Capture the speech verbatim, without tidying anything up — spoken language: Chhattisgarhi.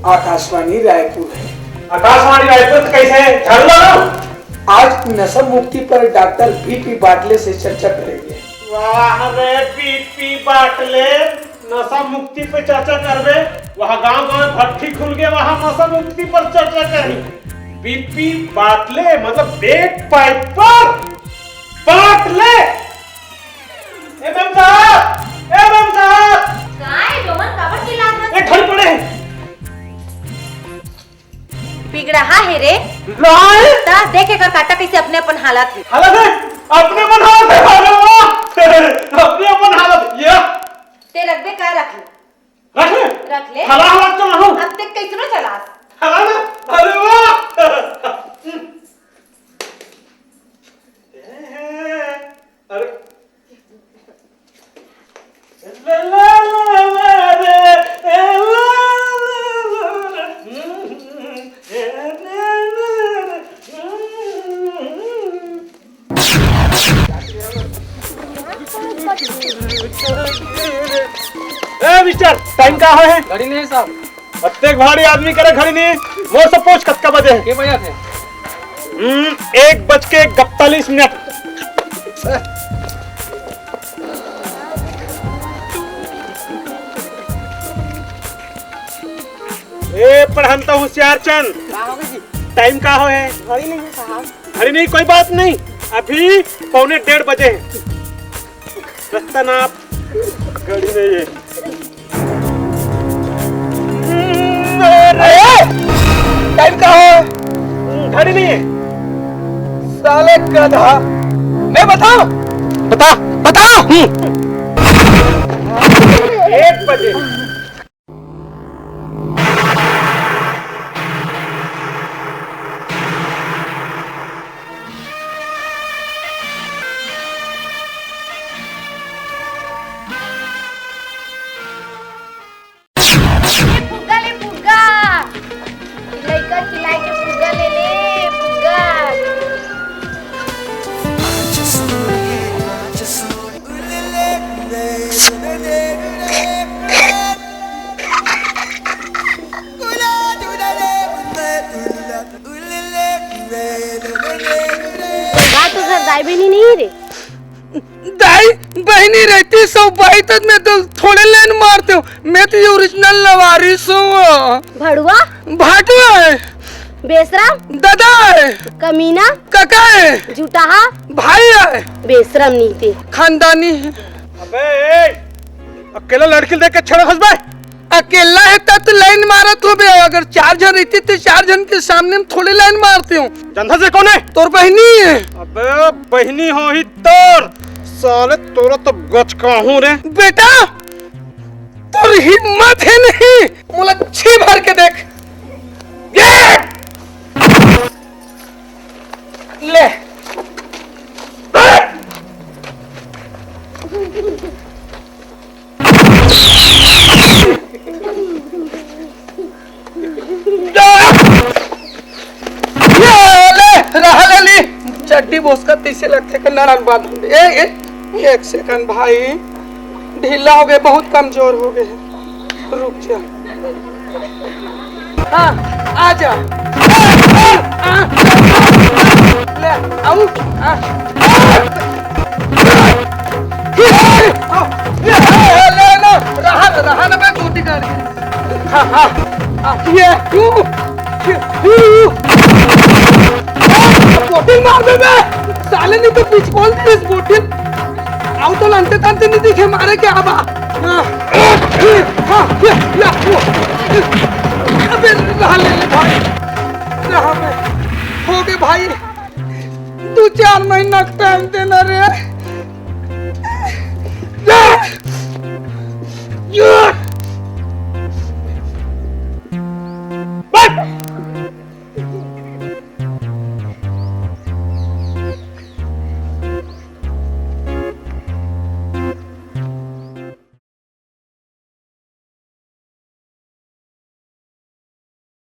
आकाशवाणी रायपुर है। आकाशवाणी रायपुर तो कैसे है? झाड़ू लगा। आज नशा मुक्ति पर डॉक्टर बीपी बाटले से चर्चा करेंगे। वाह रे बीपी बाटले, नशा मुक्ति पे चर्चा करबे। वहाँ गांव गांव भट्ठी खुल गए, वहाँ नशा मुक्ति पर चर्चा करी। बीपी बाटले मतलब बेट पाइप पर बाटले। ए मेम साहब, ए मेम साहब। काय डोमन काबर चिल्लात हस? ए, ढल पड़े। बिगड़हा हे रे। लाए। ता देख एकर काटा कैसे अपने अपन हालत हे। हालत हे? अपने अपन हालत हे, अरे वाह। अपने अपन हालत, ये। ते रखबे का रख ले। रख ले। रख ले। हला हला चल रहूं। अब ते कैसनो चलास। हला ना? अरे वाह। अरे। ए मिस्टर, टाइम का है? घड़ी नहीं साहब। अतेक भारी आदमी करा घड़ी नहीं। मोर से पूछ कतका बजे हे? के बजे हे? हम्म, एक बज के इकतालीस मिनट। ए पढ़ंता होशियार चंद, का हो गया जी? टाइम का हो है? घड़ी नहीं है साहब। घड़ी नहीं, कोई बात नहीं, अभी पौने डेढ़ बजे है। रस्ता नाप, घड़ी नहीं है। अरे! टाइम का हो? घड़ी नहीं है। साले गधा, मैं बताऊं? बता, बता। एक बजे। फुग्गा ले फुग्गा। लइका खिलाए के फुग्गा ले ले, फुग्गा। का तुझा दाई बहिनी नहीं रे? दाई बहिनी रहती सौ बाई तक मैं तो थोड़े लाइन मारते हूँ। मैं तो ये ओरिजिनल लवारिस हूँ। भड़ुआ? भाटुआ है। बेसरा? दादा है। कमीना? काका है। जुटाहा? भाई है। बेसरम नीति। खानदानी है। अबे ए, अकेला लड़की देख के छेड़ा खसबे? अकेला है तब तो लाइन मारत हो बे। अगर चार जन रहती तो चार जन के सामने में थोड़े लाइन मारते हो। जानता से कौन है? तोर बहिनी है। अबे बहिनी हो ही तोर। साले तोरा तो गचका हूँ रे। बेटा, तोर हिम्मत है नहीं। मोला छी भर के देख। ये! ले। ये ले, रहा ले ली। चड्डी बोसका तैसे लगथे कि नरम बांध। ए, ए, एक सेकंड भाई, ढीला हो गए, बहुत कमजोर हो गए हैं। रुक जा। हाँ, आ जा। आ, आ, आ, ले, आऊ, आ, आ। ये, ये, ले ना, रहा, रहा ना, मैं गोटी काट के। हाँ, हाँ, हाँ, ये, यू, ये, यू। बोटिल मार दे बे। साले नहीं तो पिच बोल दी इस बोटिल। आऊ तो लंटे तंते नहीं दिखे मारे क्या बा। हाँ, हाँ, ये, या, वो। अबे रहा ले, ले भाई। रहा बे। हो गए भाई। दो चार महीना का टाइम देना रे। या। या।